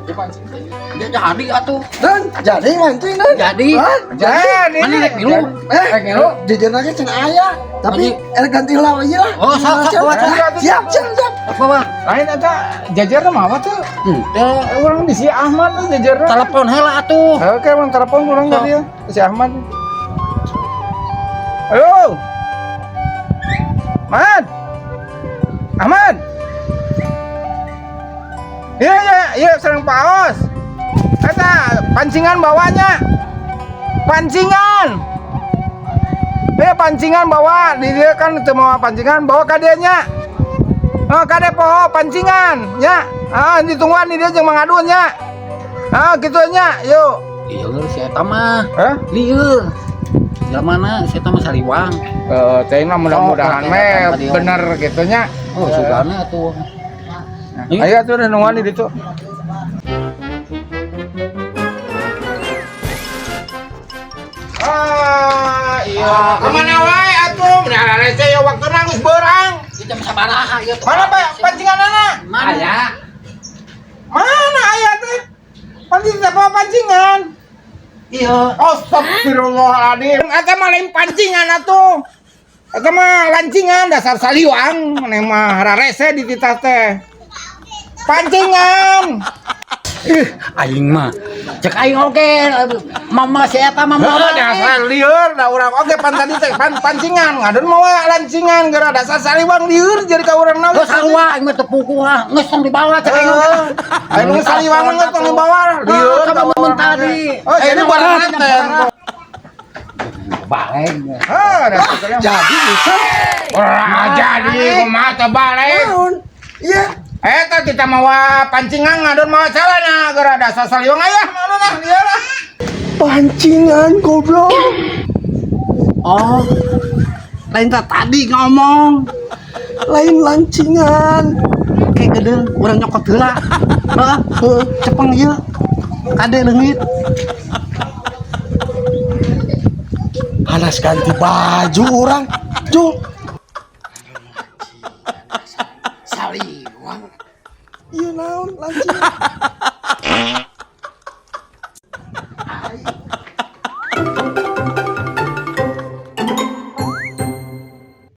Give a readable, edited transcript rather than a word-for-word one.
Dia jadi atuh. Dan jadi mancing dan. Jadi. Hah? Jadi. Mana rek milu? Eh, Rek milu. Jajan aja cenah aya. Tapi erek ganti heula we lah. Oh, sok, sok, Siap, sok. siap, siap, siap. Apa, Bang? Lain eta jajarna mah apa tuh? Henteu. Urang di si Ahmad tuh jajarna. Telepon heula atuh. Oke, urang telepon urang tadi ya. Si Ahmad. Halo. Ahmad. Ahmad. Iya, sareng Pak Os. Eta pancingan bawanya. Pancingan. Pancingan bawa di dia kan teu mawa pancingan, bawa ka dieu nya. Oh, kade poho pancingan nya. Ah, ditungguan di dia jeung Mang Adun nya. Ah, kitu nya, yuk. Lieur si eta mah. Hah? Lieur. Mana si eta mah saliwang. Eh, teh mah mudah-mudahan Oh, meh oke, bener gitu nya. Oh, sugana atuh. Ayo atuh udah nungguan di ditu. Ah, iya. Kemana wae atuh? Nah, rese ya waktuna geus beurang. Di jam sabaraha ieu tuh? Mana Pak pancinganana? Mana? Aya. Mana aya teh? Pancing teh bawa pancingan. Iya. Astagfirullahaladzim. Eta mah lain pancingan atuh. Eta mah lancingan dasar saliwang. Maneh mah rarese di titah teh. Pancingan. Ih, aing mah. Cek aing oge, mama si eta mah Heuh, dasar lieur da urang oge pan tadi teh pan pancingan. Ngadon mawa lancingan geura dasar saliwang lieur jadi ka urang naon. Geus sarua aing mah teu puguh ah. Geus tong dibawa cek aing oge. Aing nu saliwang mah geus tong dibawa lieur Sama ka mun urang tadi. oge. Oh, jadi barang teh. Baleng. Heuh, dasar Jadi bisa. Ora jadi kumaha teh balik. Naon? Iya. Eta kita mawa pancingan ngadon mawa calana geura dasar saliwang aya ngadon ah lieur lah. Pancingan goblok. Oh. Lain tadi ngomong. Lain lancingan. Kayak gede, urang nyokot heula. Heeh, cepeng ieu. Kade leungit. Halas ganti baju orang. Jul. Saliwang. Iya naon lancingan.